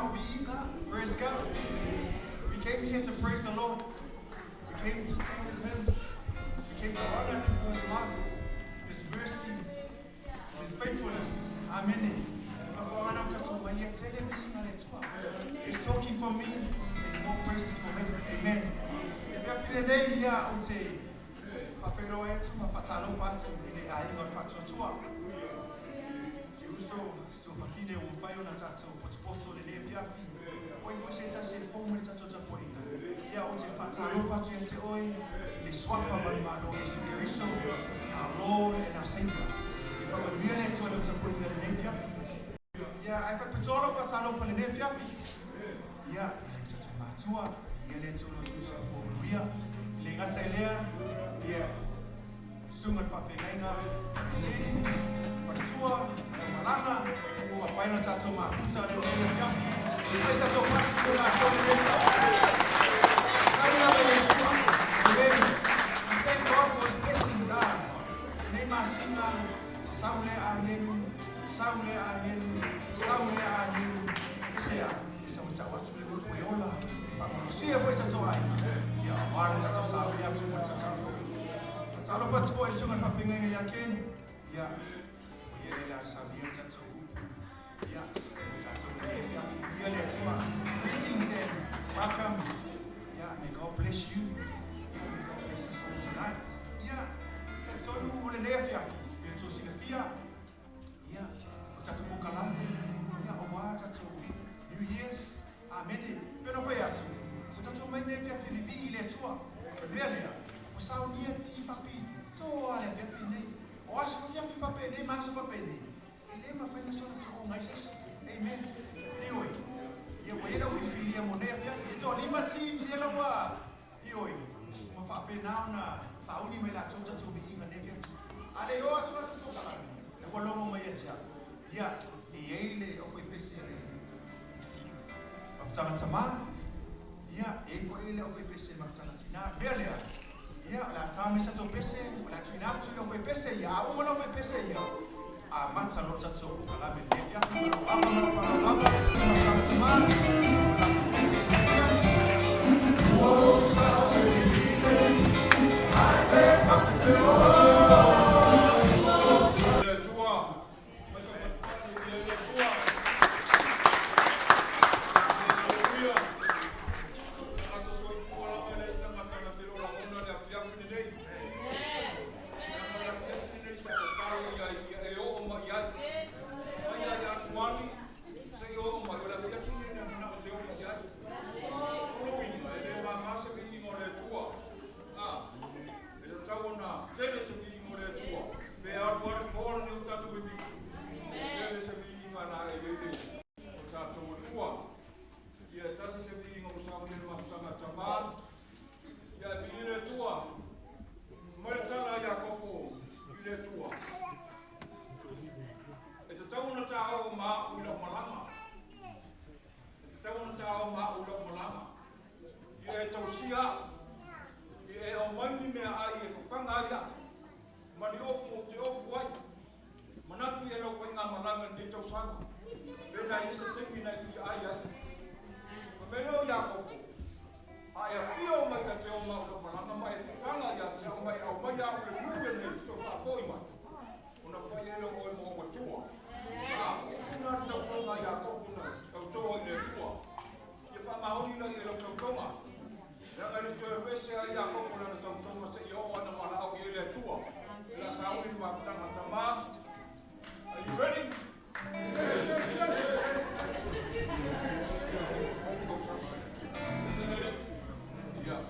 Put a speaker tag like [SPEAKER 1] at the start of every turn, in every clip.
[SPEAKER 1] lau viiga. Praise God. We came here to praise the Lord. We came to sing His hymns. We came to honor Him for His love, His mercy, His faithfulness. Amen. He's talking for me and more praises for him. Amen. E pea pine nei ia o te whawheroa atu ma whatalofa atu i le aiga o le faatuatua. Te uso, se tofafine ua mafai ona tatou potopoto lenei afiafi. Oi foi se tasi e fou mai le tatou tapuaiga. Ia ou te faatalofa atu ia te oe i le Suafa ma le Malo o Iesu Keriso, our Lord and our Saviour. Ia faamanuia le Atua i lau tapuaiga i lenei afiafi. Ia, ae faipitoa lau faatalofa i lenei afiafi. Ia, i o tatou matua, ia le Atua lo outou soifua manuia. E le gata i lea, ia, Susuga i le Faafeagaiga Sili, Faletua, Taumalaga, ua mafai ona tatou mafuta i lenei afiafi. Fai se tatou pasi mo latou i lenei afiafi. Faafetai lava i le Atua. Amen. We thank God for His blessings. Ah, lenei masina, sau lea agelu, sau lea agelu, sau lea agelu. Aisea? Esa ua tau atu le upu e ola, e faamalosia foi tatou aiga, ia aua le tatou sauni atu mo le tausaga fou. Talofa atu foi i le susuga i le faafeagaiga ia Ken, ia, o ia lea le a saunia le tatou upu, ia, mo tatou lenei afiafi. Viia le Atua. Greetings and welcome. Ia, may God bless you. Ia, may God bless us all tonight. Ia, talitonu o lenei afiafi, pei ona outou silafia, Ia, o tatou kokalame, ia, aua tatou New Year's. Amene. Pei ona fai atu, ua tatou mai nei afiafi e vivii i le Atua. O le mea lea, ua saunia ti faapitoa le afiafi nei. O aso afiafi faapenei ma aso faapenei, e le mafai ona soona tuuga ai se isi. Amen. Ioe. Ia, ua i ai lau filifilia mo nei afiafi. E toalima ti ia lau ua Ioe, ua faapena ona sauni mai latou tatou viiga nei afiafi. A le o atu latou polokalame, lea ua logo mai ia te au. Ia, e i ai le aufaipese a le Mafutaga Tama, ia, e i ai foi le aufaipese Mafutaga Tina. O le mea lea, ia, o le a ta mai se tatou pese, o le a tuuina atu i le aufaipese ia. A uma le aufaipese ia, amata loa le tatou polokalame i lenei afiafi. Ma lou ava ma lou faaaloalo lava, Mafutaga Tama, o tatou pese i lenei afiafi.
[SPEAKER 2] Le Atua, mai sa patupatu i le Atua. Haleluia. Tagata soifua lava e leai se tagata na te le o lagona le afiafi lenei. Leaga o le afiafi lenei sa tatalo i ai ia e oo mai i ai. Mai ia Ianuari seia oo mai, o le afiafi lenei na manao e te oo mai i ai. O lou uiga, e le mama se viiga o le Atua. A, e tatau ona tele se viiga o le Atua. Pe alu lava le po lenei o tatou vivii, e tele se viiga na ae i ai le o tatou Atua. Ia e tasi se viiga ua saunia i le mafutaga a Tama, ia e vii le Atua. Mai le tala a Iakopo i le Atua, E tatau ona ta oo ma au i lau malaga. E tatau ona ta oo ma au i lau malaga. Ia e tausia au, ia e aumai ni meaai e fafaga ai au, ma ni ofu ou te ofu ai. Manatu ia lau faigamalaga i lenei tausaga, pena i ai se taimi na e fia ai ai. Fai mai lea o Iakopo, A e afio mai ta te o ma au lau malaga ma e fafaga ia te au ma e aumai au le nu lenei i toe faafoi mai, ona fai ai lea o oe ma ou atua. A, o upu na le tautoga a Iakopo na tauto ai i le Atua. Ia faamaoni laia i lau tautoga. Leaga e le toe alu ese ai Iakopo i lana tautoga seia oo ana valaau i ai le Atua. E la sauni le mafutaga tama. Are you ready? Yeah.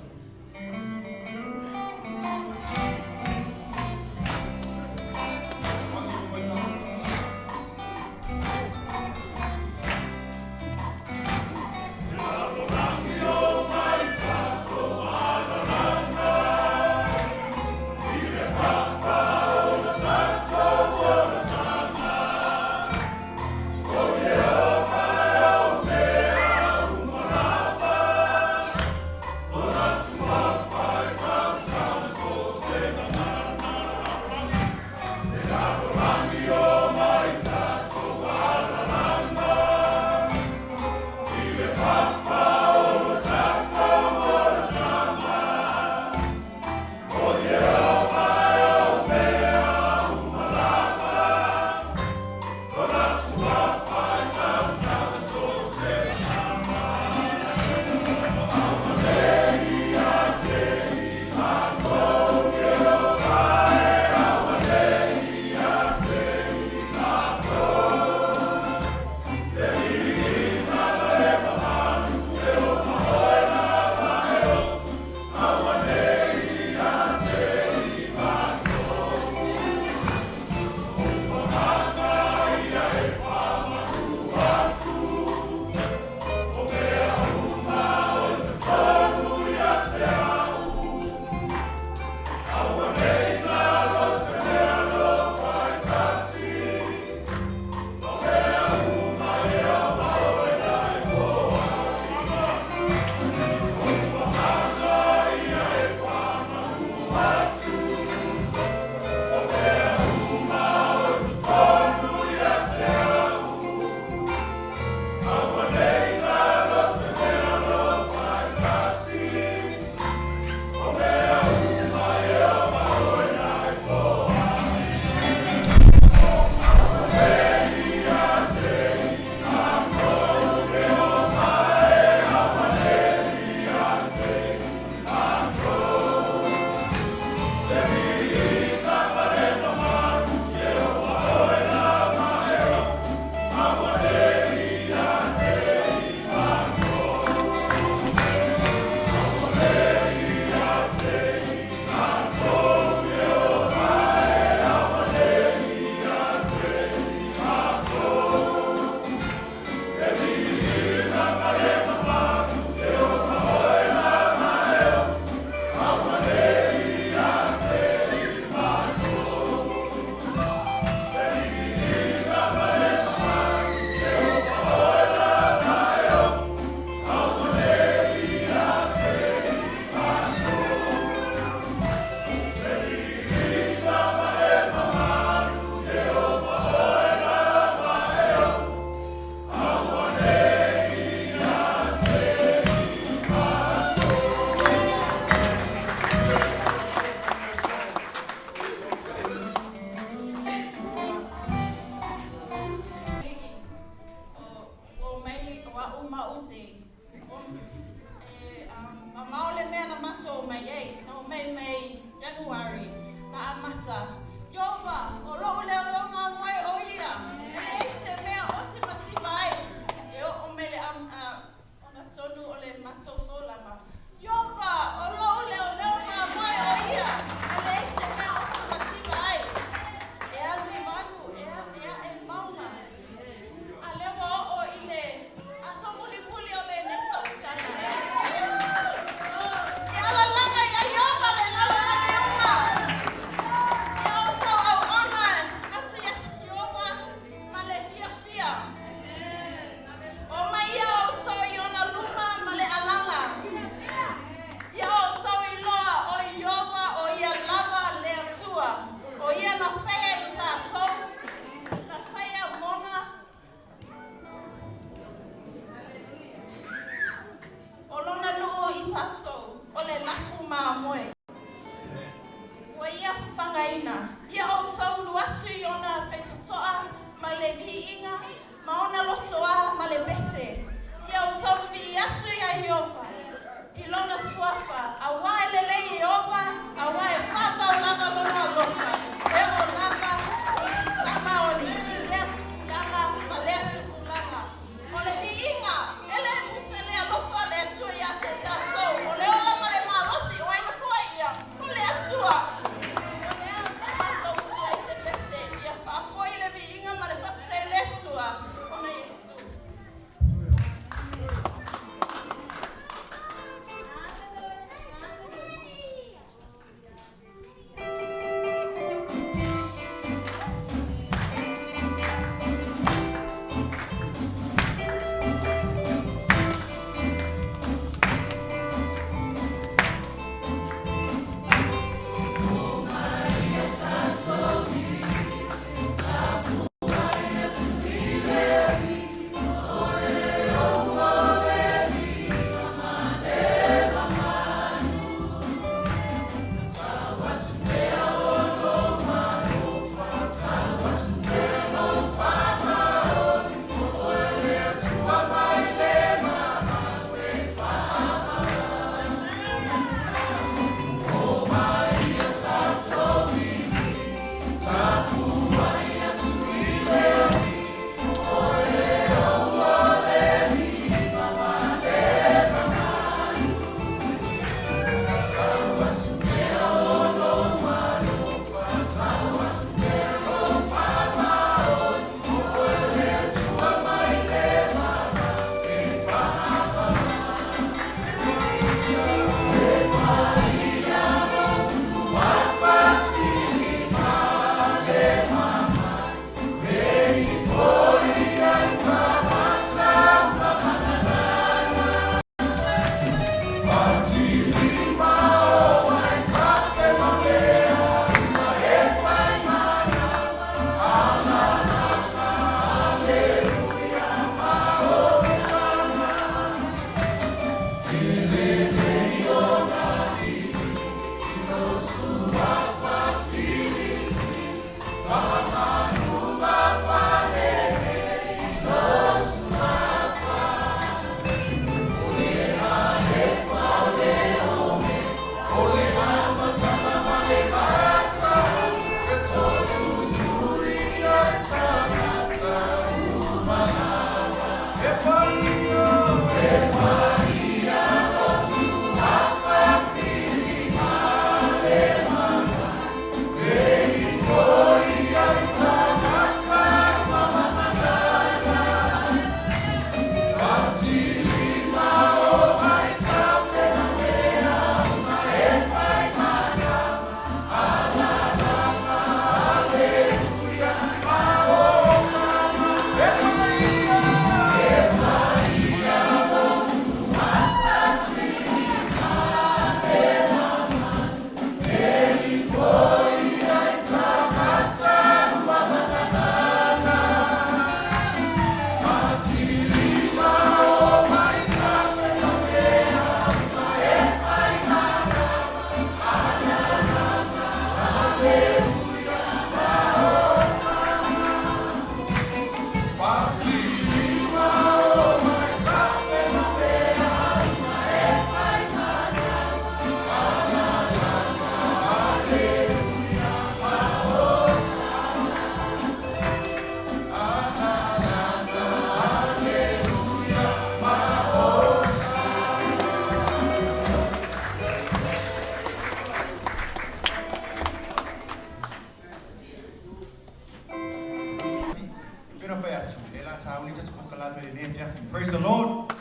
[SPEAKER 1] tulaga i lenei afiafi. Praise the Lord.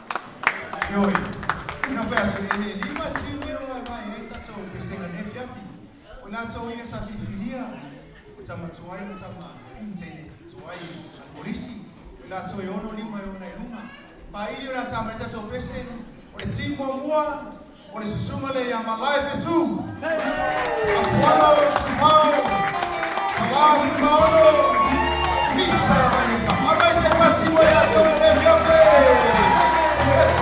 [SPEAKER 1] Ioe. Ina fai atu, e lima tiu e o mai ai tatou pesega nei afiafi. O latou ia sa filifilia, o tama tuai ma tama teine tuai a le polisi. O latou e 6 lima e ona i luga. Paili o le a ta mai tatou pese, o le ti muamua, o le susuga le ia Malae Fetu. Afualo Tufao, Salau Tumaono, Misa Vaileka. Aumai se pati mo ia tou le fiofe. Yes.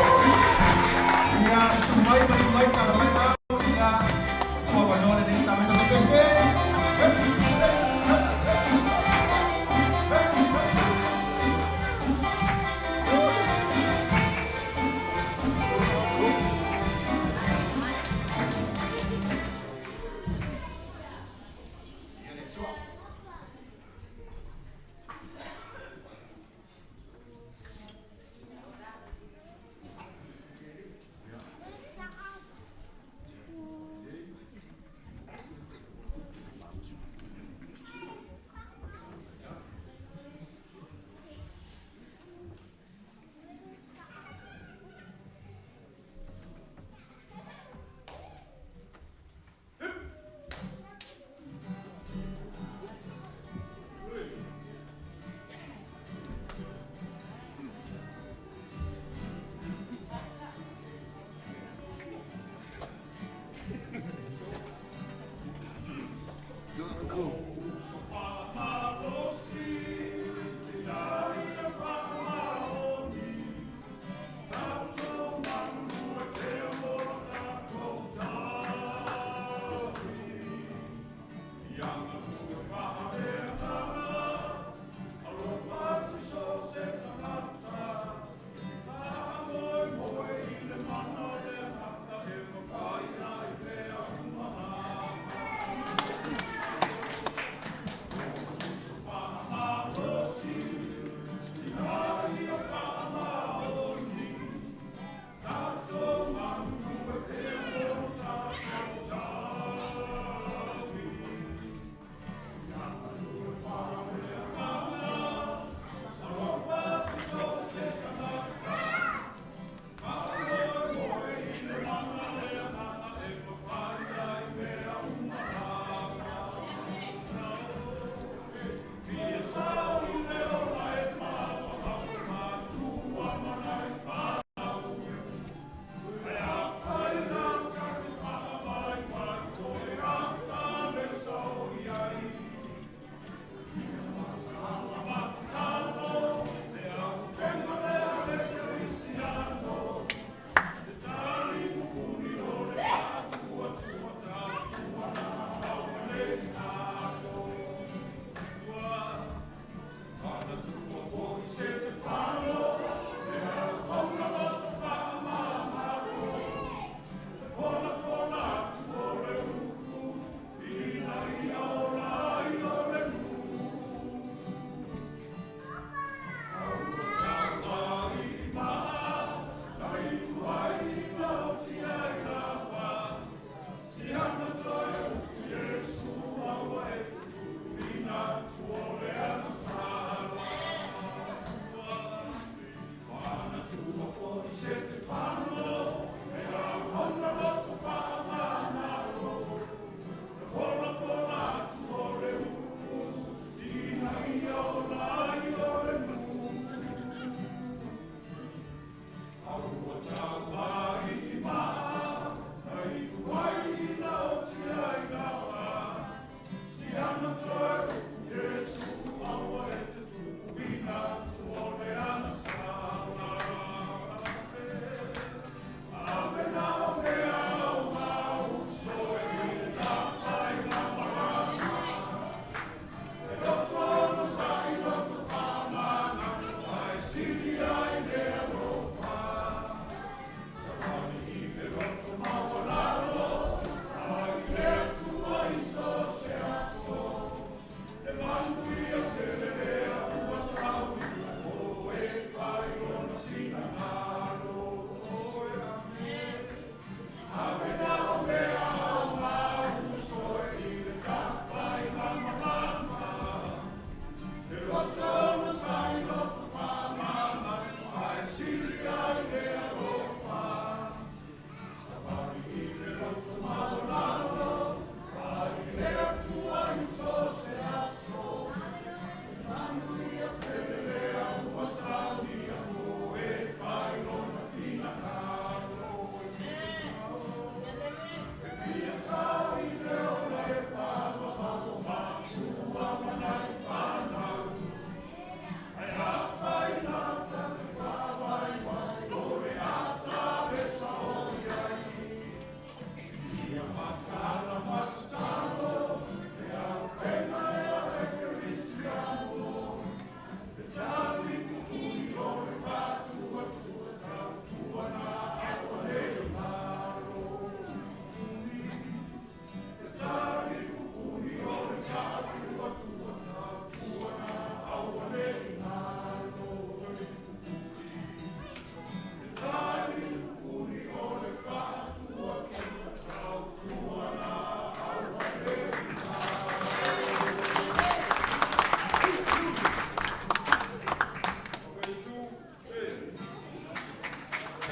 [SPEAKER 1] Ia sumai mai mai tala mai mau ia tua vanoa lenei ta mai tatou pese. Hep, hep, hep, hep. Hep, hep. Ia le tua.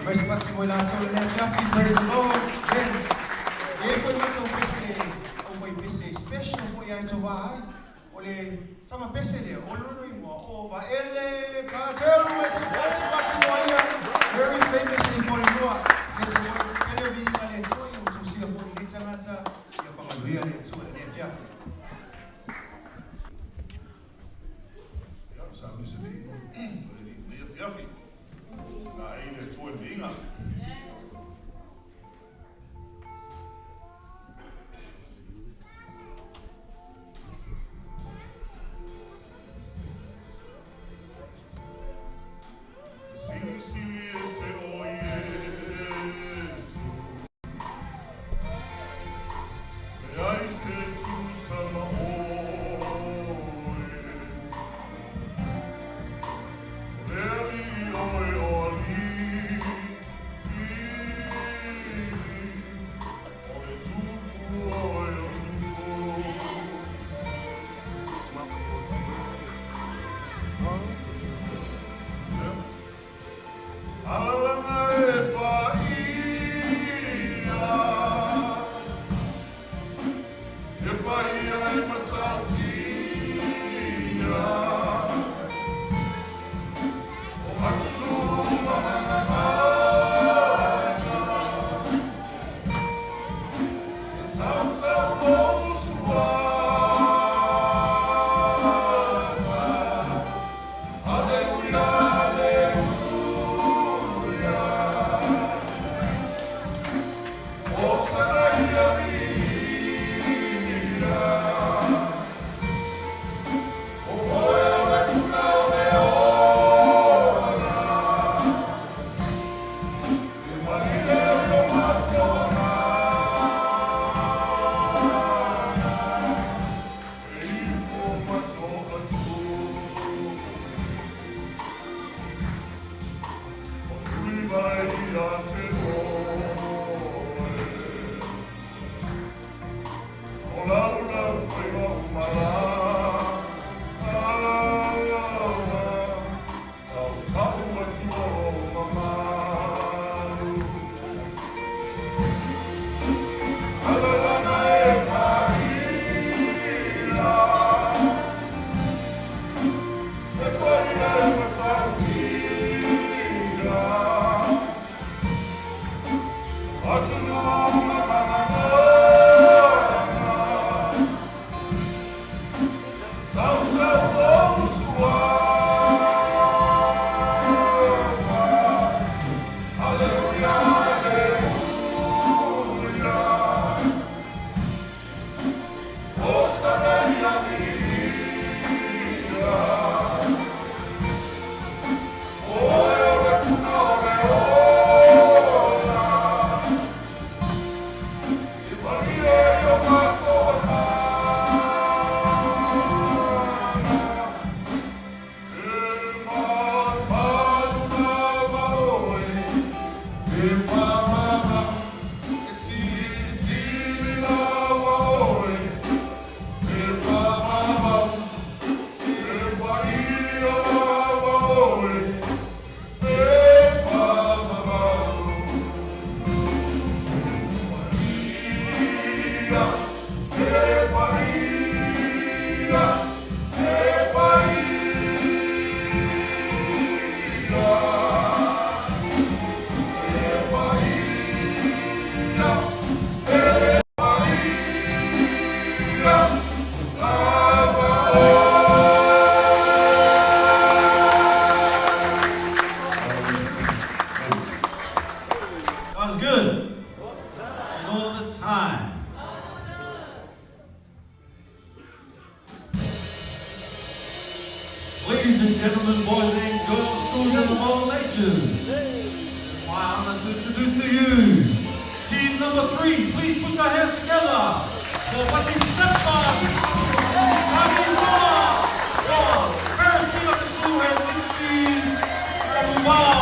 [SPEAKER 1] Fai mai se pati mo i latou i lenei afiafi. Praise the Lord. Amen. E i ai foi matou pese, au fai pese special foi ia e tovā ai. O le tama pese lea, o lona igoa o Vaele Pateru e se pati pati mo ia. Very famous in Porirua. Tese foi, tele o viiga a le Atua ia ua tusia foi i lenei tagata ia faamanuia le Atua i lenei afiafi.
[SPEAKER 3] Ia, sa me se viiga o le Alii i lenei afiafi. Na ai le Atua i le viiga. Silisili ese o Iesu, leai se tusa ma oe. O le Alii oe o alii, o le Tupu oe o tupu. Alalaga e paia, e paia e matautia, o atunuu ma agavana, e tautau lou suafa. Aleluia, aleluia, Hosana ia viia. O oe o le puna o le ola, e malie o matou agaga, e ifo ma toatua. O tuli mai ia te oe, o laulau faiva umala, tautau atua lou mamalu. Alalaga e paia, e paia e matautia, atunuu ma agavana, tautau lou suafa. Aleluia, aleluia, Hosana ia viia. O oe o le puna o le ola, e malie i o matou agaga, e malumalu lava oe, e faamama, e silisili lava oe, e faamama, e paia lava oe, e faamamalu. Paia, e paia, e paia, e paia, e paia, lava
[SPEAKER 4] God is good. And all the time. Ladies and gentlemen, boys and girls, children of all ages, it's my honor to introduce to you team number 3. Please put your hands together for Patisapa, Taniroa, for Peresina Kasu and Lisi Rabubao.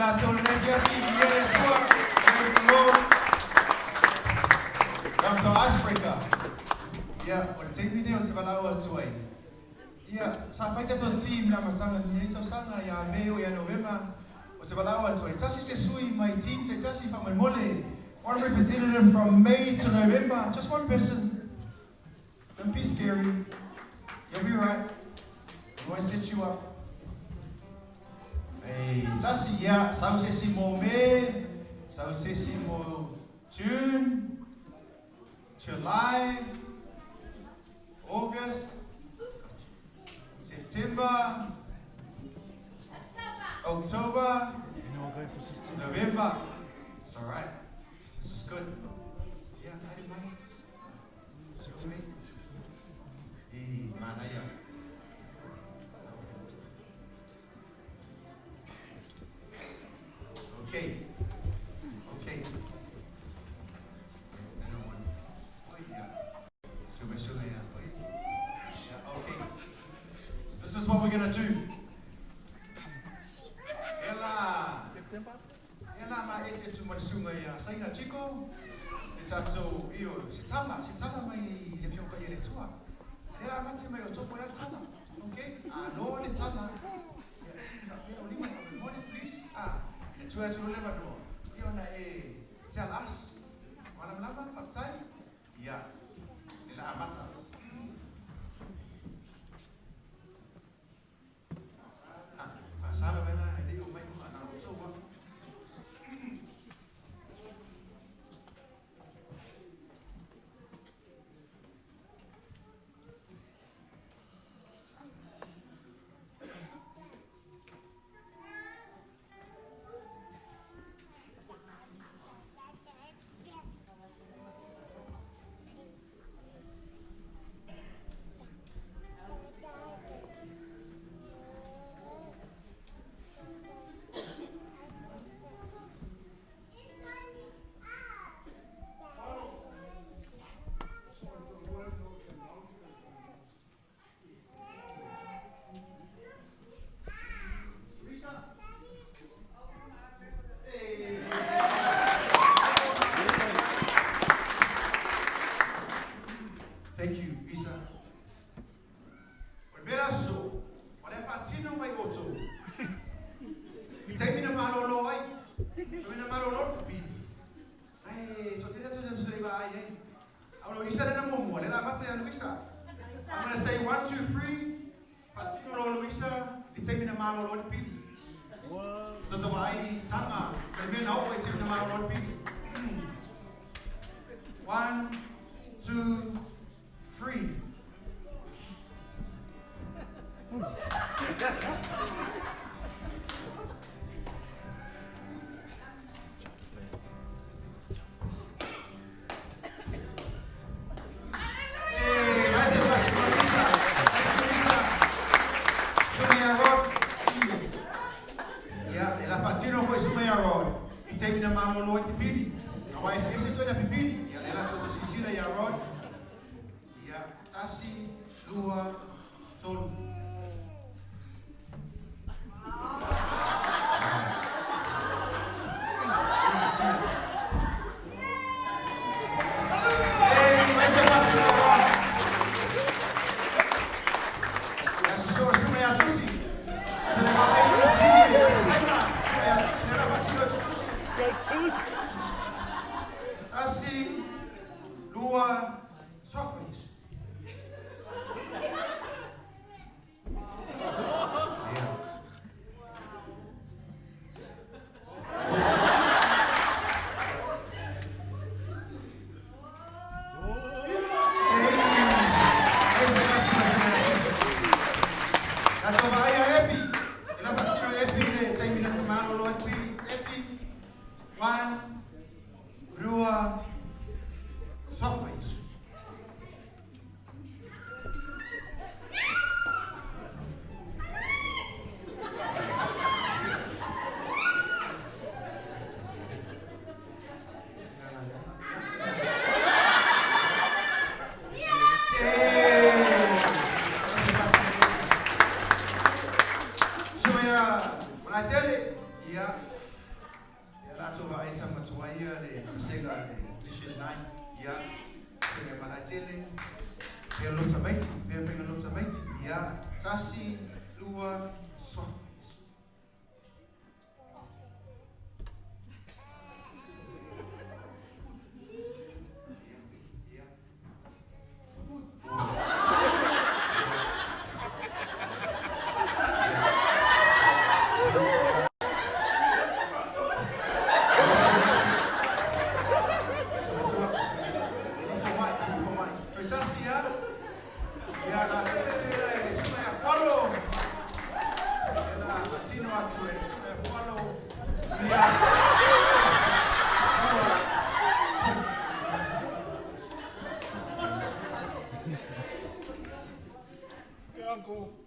[SPEAKER 1] latou lenei afiafi, viia le Atua. Praise the Lord. Welcome to our icebreaker. Ia, o le taimi lenei ou te valaau atu ai. Ia, sa fai tatou team i le amataga i lenei tausaga ia Me o ia Novema, ou te valaau atu ai. Tasi se sui mai team taitasi faamolemole. One representative from May to November, just one person. Don't be scary. You'll be right. We won't set you up. Hey, tasi ia, sau se isi mo Me, sau se isi mo June, July, August, September, October, November. It's all right. This is good. Yeah, haere mai. E manaia. Okay. Okay. Okay. This is what we're going to do. Ela. Ela ma e te tu ma le susuga ia Saina Chiko, le tatou, ioe, se tala, se tala mai le Afioga Paia le Atua. A lea la mate mai o topo lea le tala. Ok, alo le tala. Ia, sii faapea o lima faamolemole, please. Ah, ina tua atu loa le avanoa, ia ona e tell us. Malamalama, faafetai. Ia, le la amata. Thank you, Isa. O le mea aso, o le a faatino mai outou. I taimi na malolo ai, taimi na malolo le pipili. Ai, to te to te to te vaai ai. A o Luisa lena muamua, lena amata ia Luisa. I'm gonna say one, two, three. Faatino loa Luisa, i taimi na malolo ai le pili. So to vaai i tanga, o le mea na oo i taimi na malolo ai le pili. One, two, three. Hey, vai se faatino Luisa. Thank you, Luisa. Suga ia Rod. Ia, le la faatino foi suga ia Rod. I taimi na malolo ai pipili. Aua eseese toe na pipili. Ia, le la toto sisila ia Rod. Ia, tasi, lua, tolu. Hey, vai se faatino Rod. Ia, sosoa suga ia Tusi. Tele vaai, pipili, ia tasaina. Suga ia Tusi, le la faatino e Tusi. Tasi, lua, sofa Iesu. Ia. Ei, vai se faatino suga ia Tusi. Tatou vaai ia Epi. E la faatino e Epi le taimi na te malolo ai pili. Epi, one, rua, sofa Iesu. le Mission 9, ia, se malatele, pea lo tamaiti, pea pea lo tamaiti, ia, tasi, lua, soa. Ia,
[SPEAKER 3] Uncle.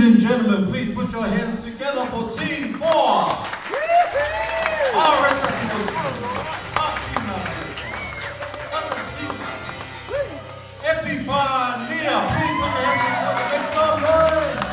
[SPEAKER 4] and gentlemen, please put your hands together for Team 4. Epifania, please put your hands together. Make some noise.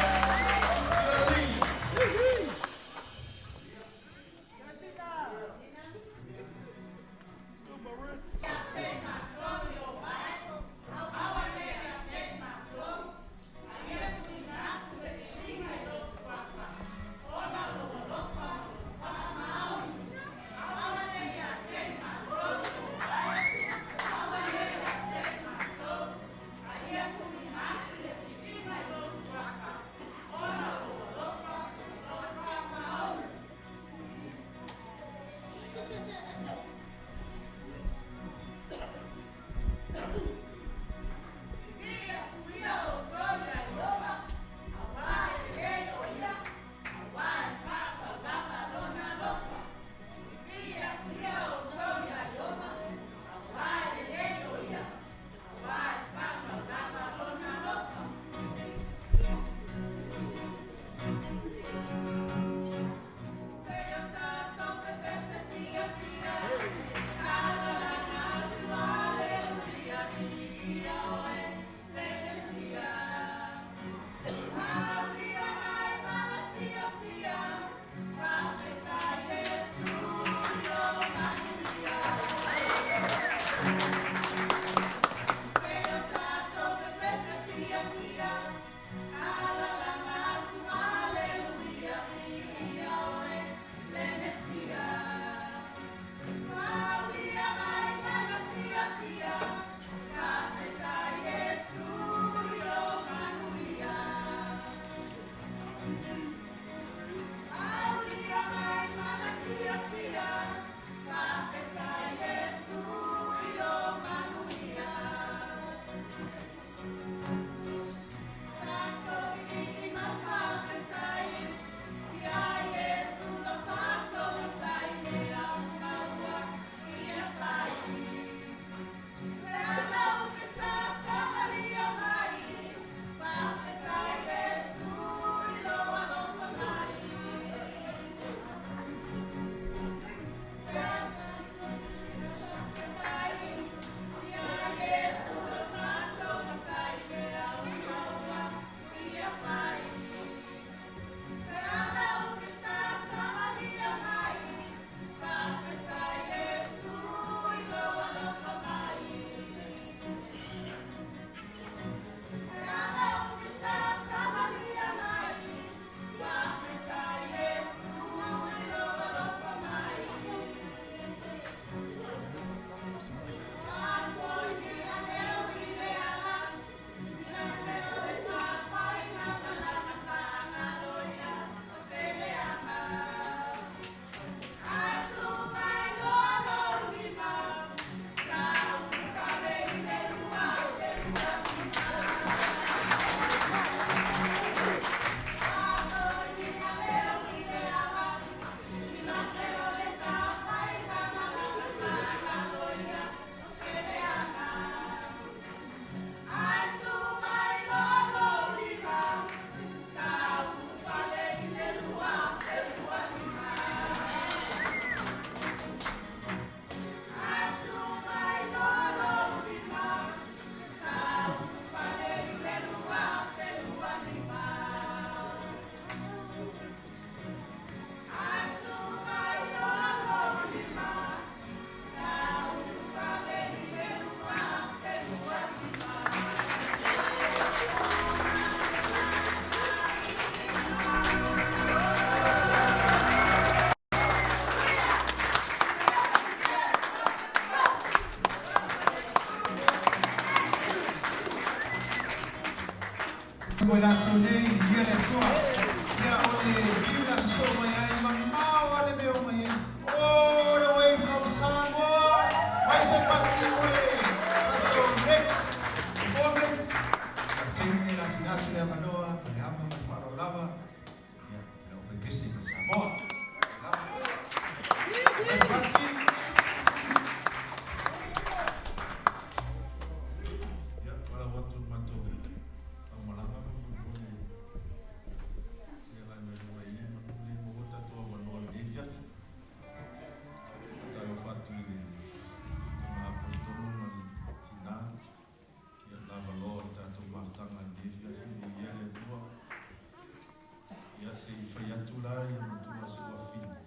[SPEAKER 5] atu la ia matua si ou afafine,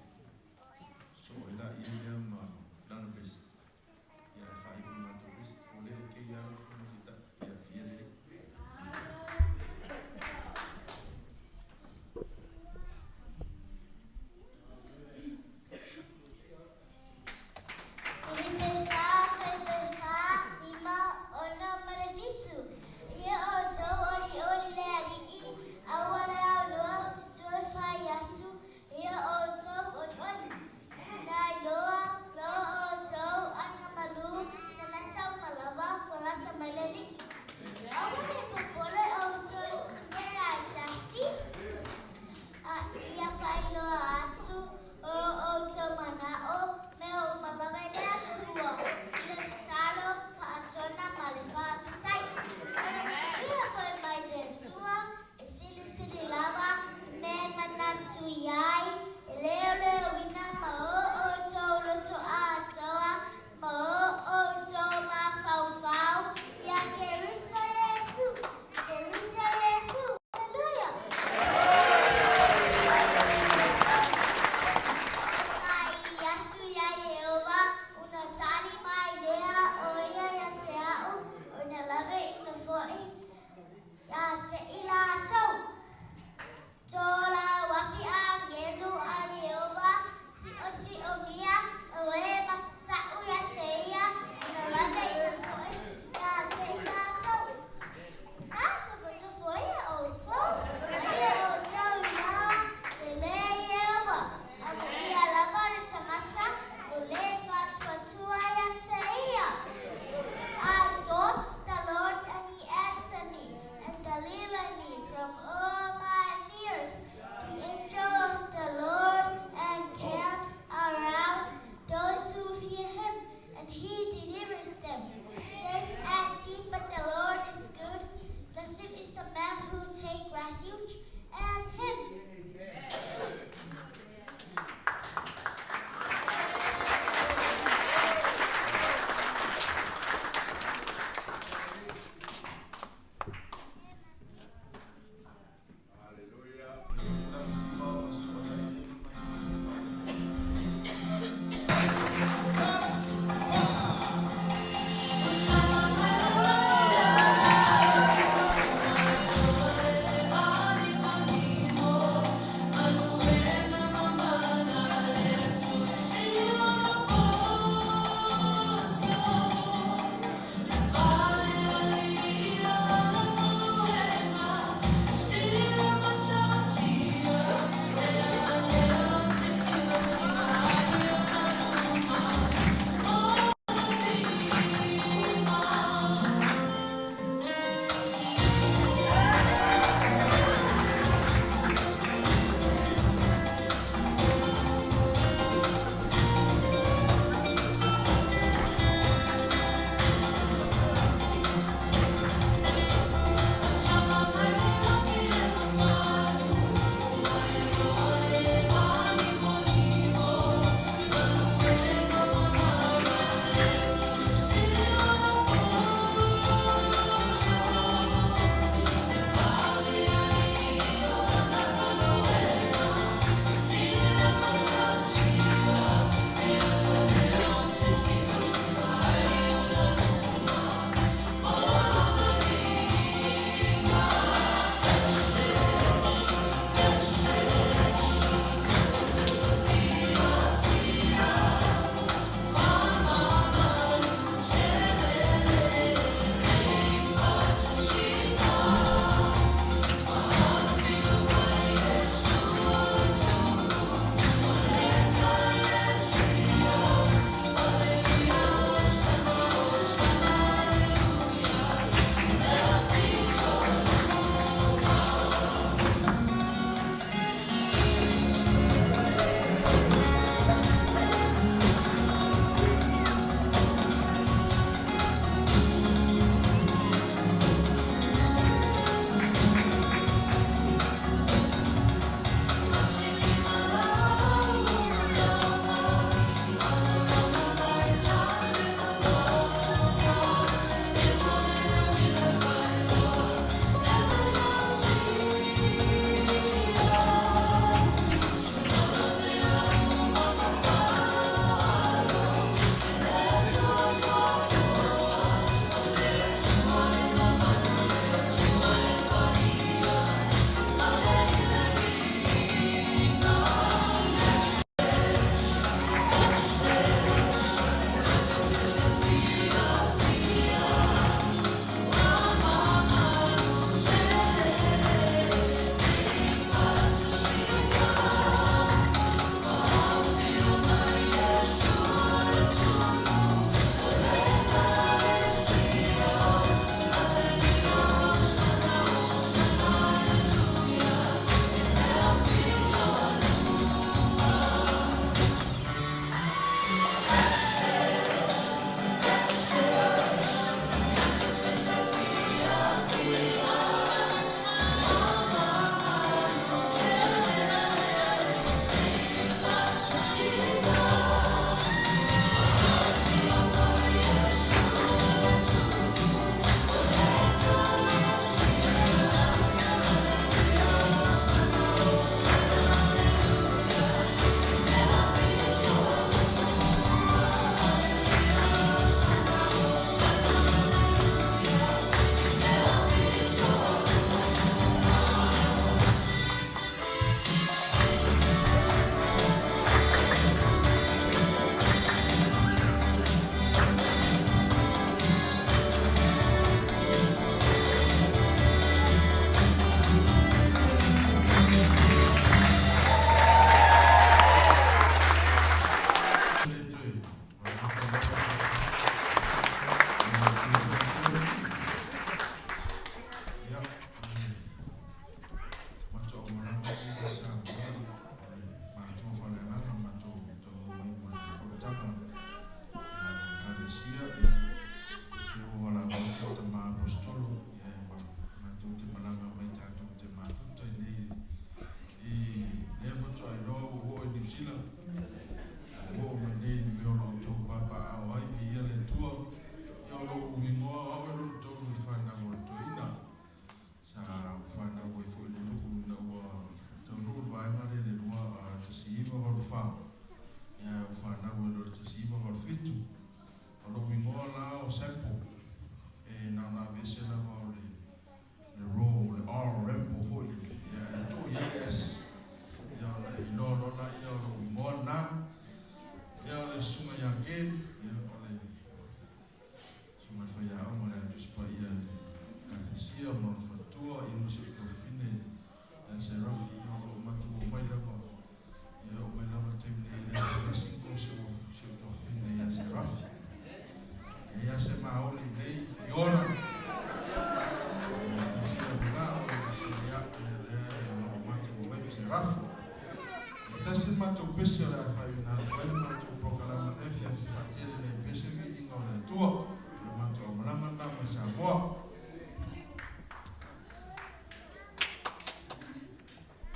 [SPEAKER 5] soo ai laia lea ma lana pese, ia ae faaiu le matou pese. O lea e kei lava le fono taitai, ia, ia lelei.
[SPEAKER 6] 5, 4, 7, 4, 5, 6 ma le 7. Ia outou olioli le Alii, aua le aonoa ou te toe fai atu, ia outou olioli. Na iloa loa.
[SPEAKER 5] matou pese o le a faaiuina atu ai le matou polokalame i lenei afiafi. Faatele lenei pese, Viiga o le Atua. O le matou aumalaga lena mai Samoa.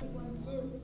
[SPEAKER 6] One, two.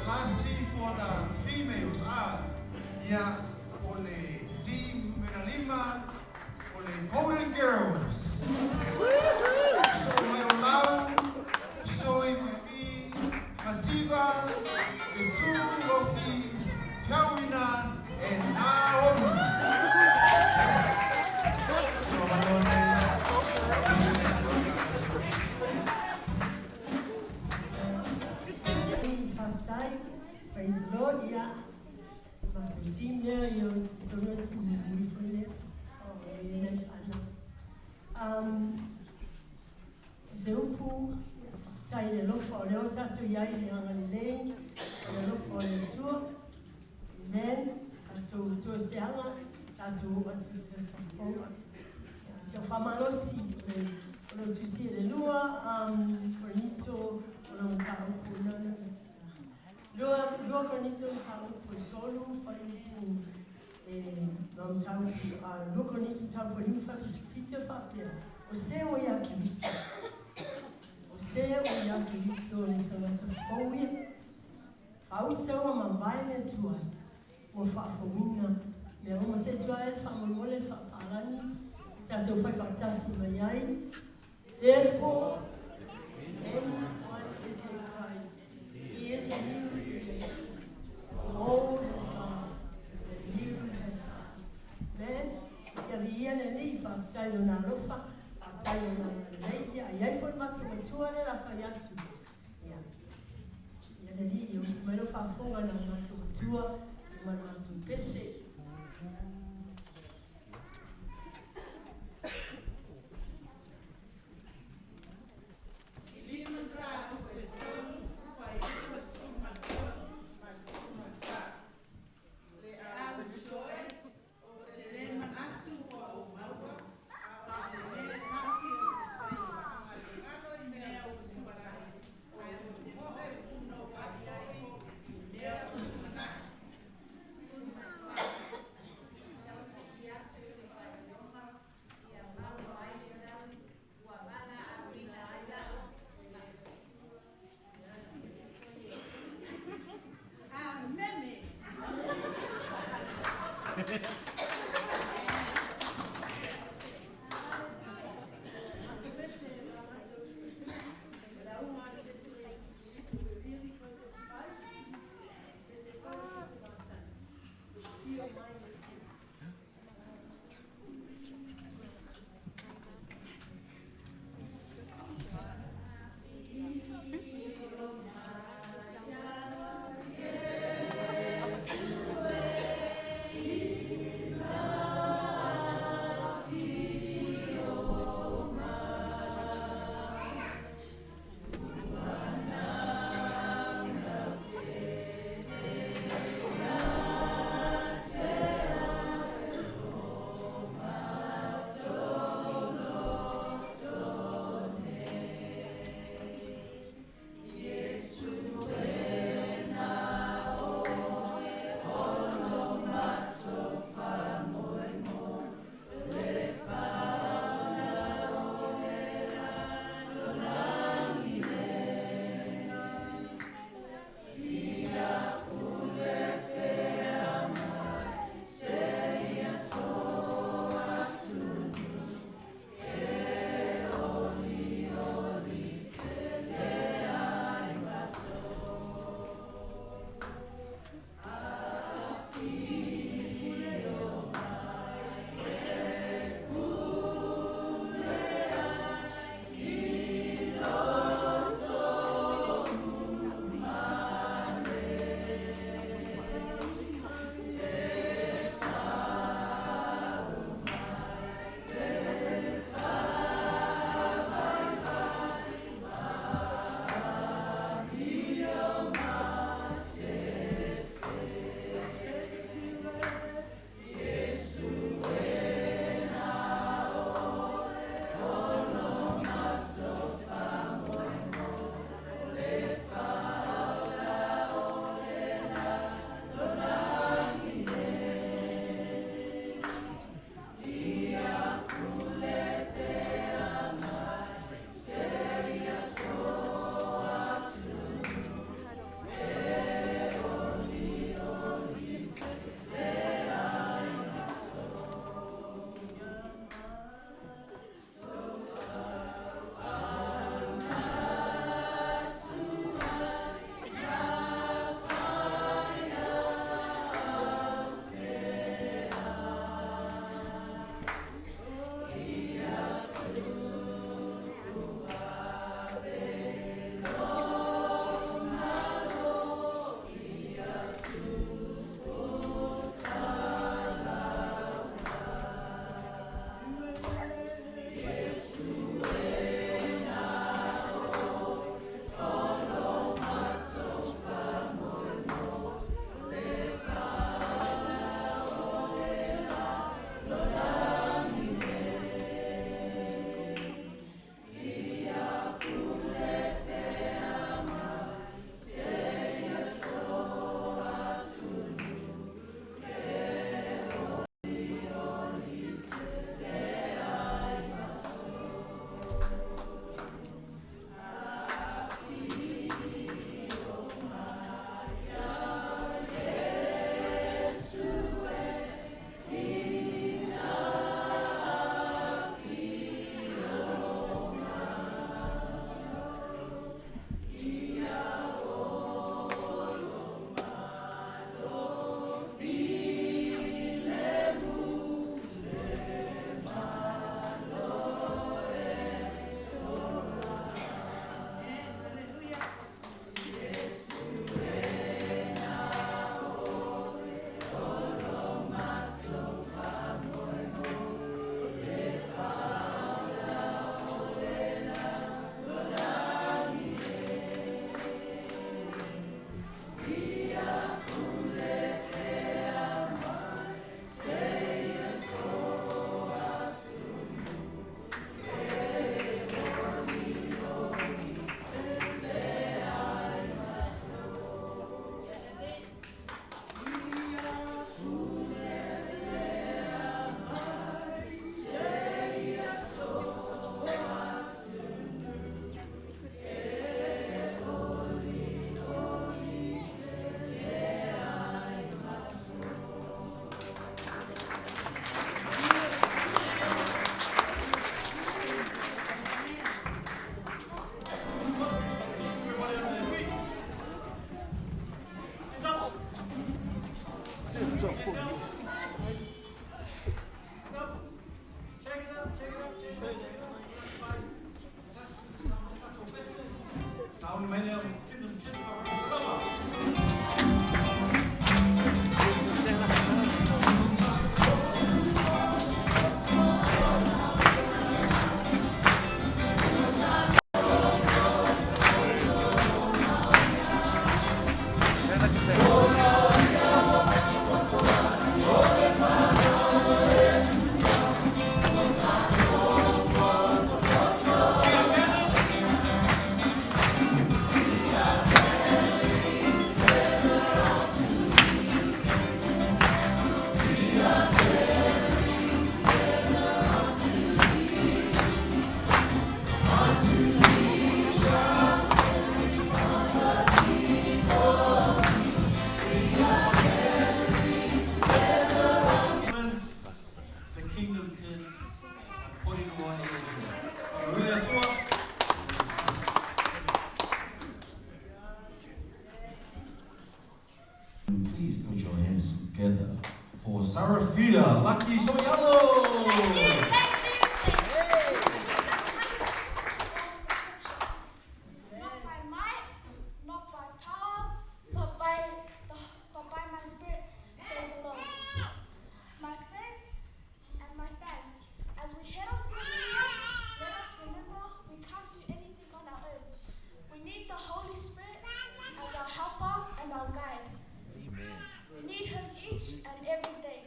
[SPEAKER 1] Last team for the females are ia o le team numera 5 o le Golden Girls. So mai o lau, soi mai mi, Mativa, te Tu, Lofi, Piauina, and Naomi. Yes. So, manone.
[SPEAKER 7] Faafetai, praise the Lord, ia. Matou team lea, ia o tonu e team mulimuli foi lea. O e nai whanau. Se upu, faafetai le alofa o lea o tatou i ai le agalelei, o le alofa o le Atua. Amen. Tatou toe seaga, tatou o atu i se fou. Se o whamalosi, o le o le Korinito mataupu e 3 fuaiupu e ma mataupu a 2 Korinito mataupu e 5 fuaiupu 17 e faapea, O se ua iā Keriso, o se ua iā Keriso le tagata fou ia. Gauta ua mavae mea tuai, ua faafouina mea uma. Se i tuai le faamolemole le faapalagi se tatou fai faatasi mai ai. Therefore, if anyone is in Christ, he is a new creation. The old has gone, the new has come. Amen. Ia viia le Alii, faafetai i Lona alofa, faafetai i Lona agalelei. Ia, e i ai foi le matou matua lea o le a fai atu. Ia, ia le Alii, ia usi mai lau faafofoga i le matou matua ma le matou pese.
[SPEAKER 4] Atua. Please put your hands together for Sarafia Lucky So'oialo.
[SPEAKER 6] Thank you, thank you, thank you. Not by might, not by power, but by the, but by my spirit, says the Lord. My friends and my fans, as we head on to the new year, let us remember we can't do anything on our own. We need the Holy Spirit as our helper and our guide. Amen. We need him each and every day.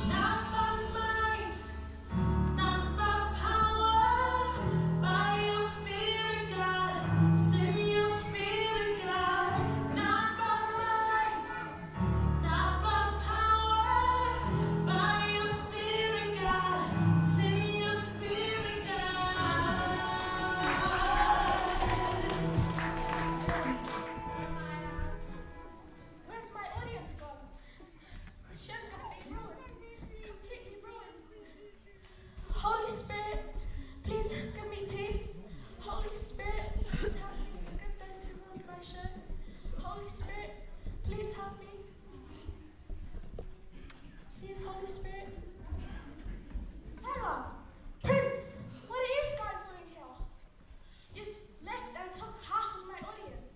[SPEAKER 8] Not by might, not by power, by your spirit, God. Send your spirit, God. Not by might, not by power, by your spirit, God. Send your spirit, God.
[SPEAKER 6] Where's my audience gone? The show's gonna be ruined. Completely ruined. Holy Spirit, please give me peace. Holy Spirit, please help me forgive those who ruined my show. Holy Spirit, please help me. Please, Holy Spirit. Tyler, Prince, what are you guys doing here? You left and took half of my audience.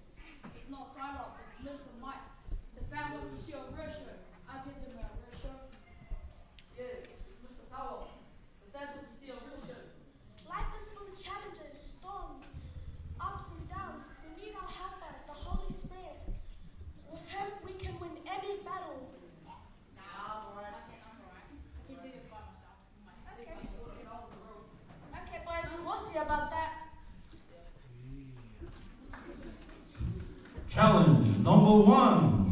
[SPEAKER 9] It's not Tyler, it's Mr. Mike. The fan wants to see a real show. I give them a real show. Yeah, it's Mr. Power. The fans wants to see a real show.
[SPEAKER 6] Life is full of challenges, storms, ups and downs. We need our helper, the Holy Spirit. With him, we can win any battle.
[SPEAKER 9] Nah, I'm alright. I can't, I'm alright. I can't do this by myself.
[SPEAKER 6] Okay. Okay, boys, we'll see about that.
[SPEAKER 4] Challenge number 1.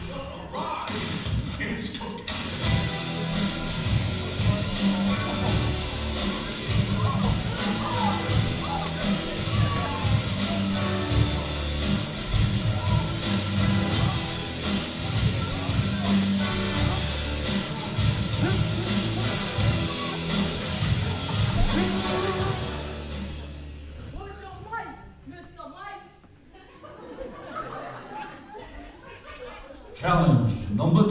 [SPEAKER 3] What the rock is cooking.
[SPEAKER 9] What's your mic, Mr. Mike?
[SPEAKER 4] Challenge number 2.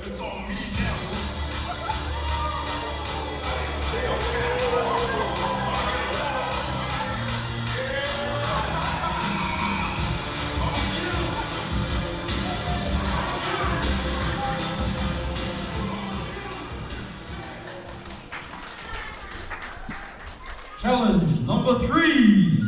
[SPEAKER 3] It's on me now.
[SPEAKER 4] Challenge number 3.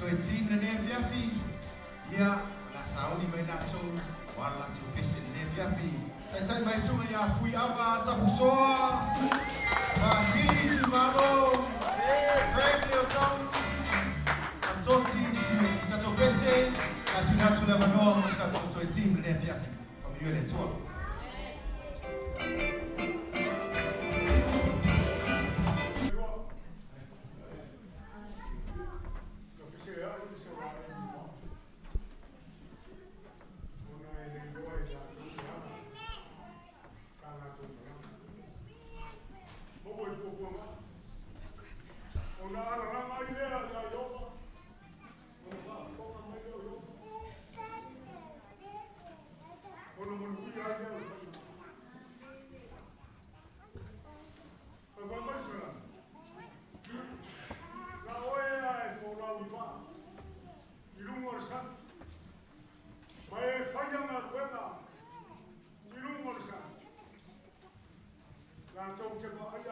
[SPEAKER 1] Toe team lenei afiafi, ia, o le a sauni mai latou aua le latou pese i lenei afiafi. Taitai mai susuga ia Fuiava Tapusoa, Vasili Tuimalo, Craig Leotau, ma Toti Siuti. Tatou pese, o le a tuuina atu le avanoa mo le tatou toe team i lenei afiafi.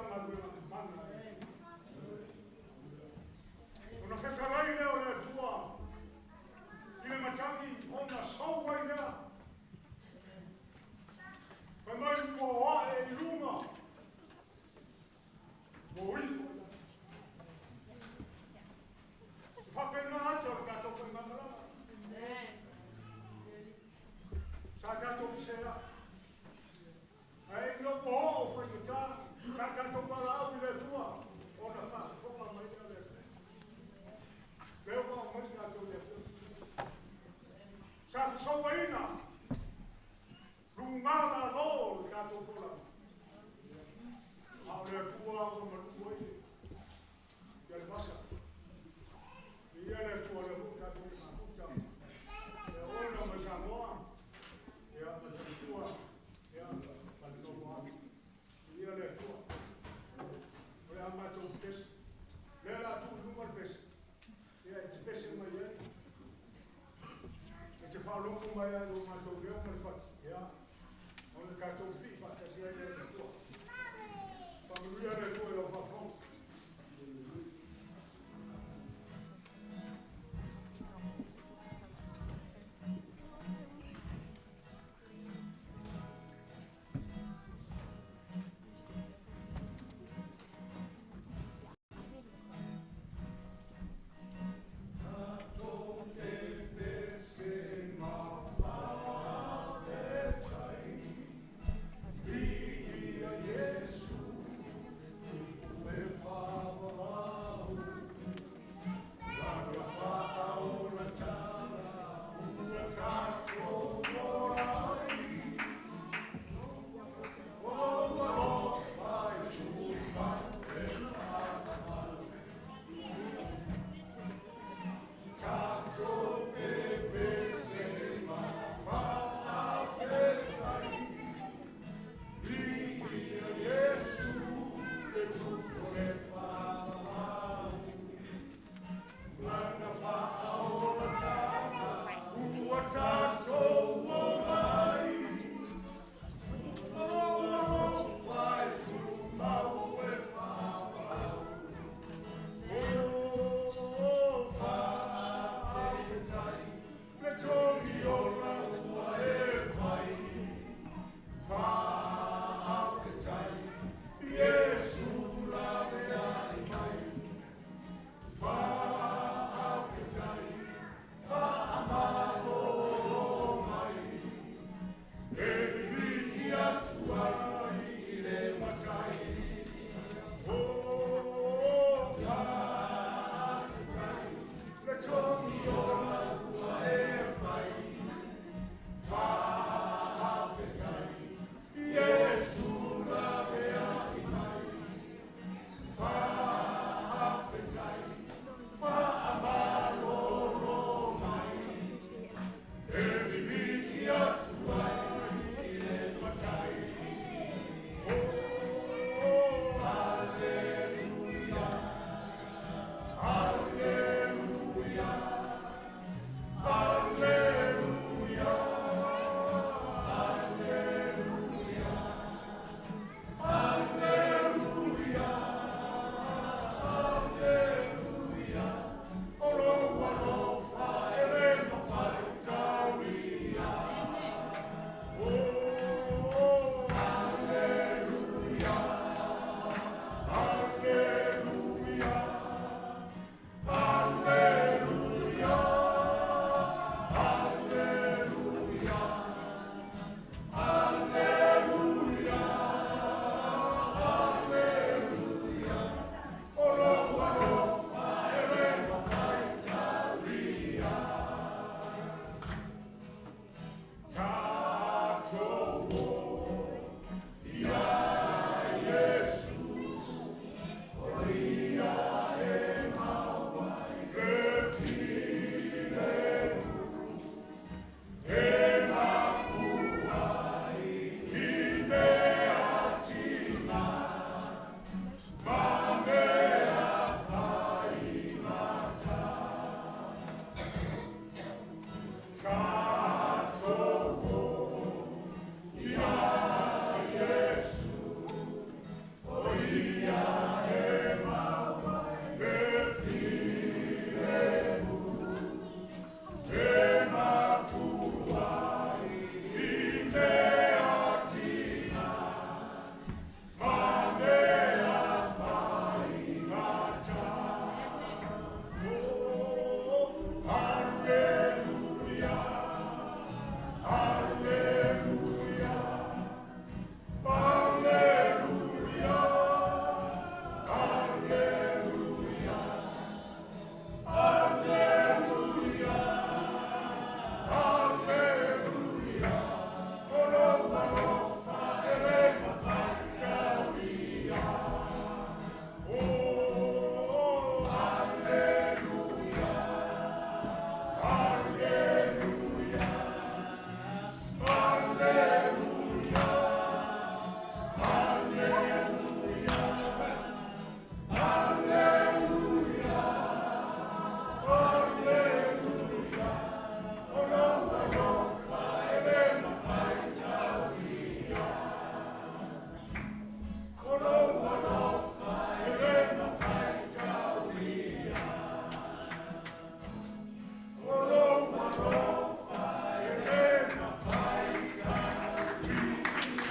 [SPEAKER 1] Faamanuia le Atua.
[SPEAKER 10] Sa tatou valaau i le Atua.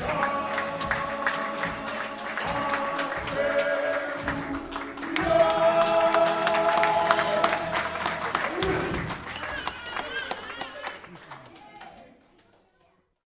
[SPEAKER 3] Sa.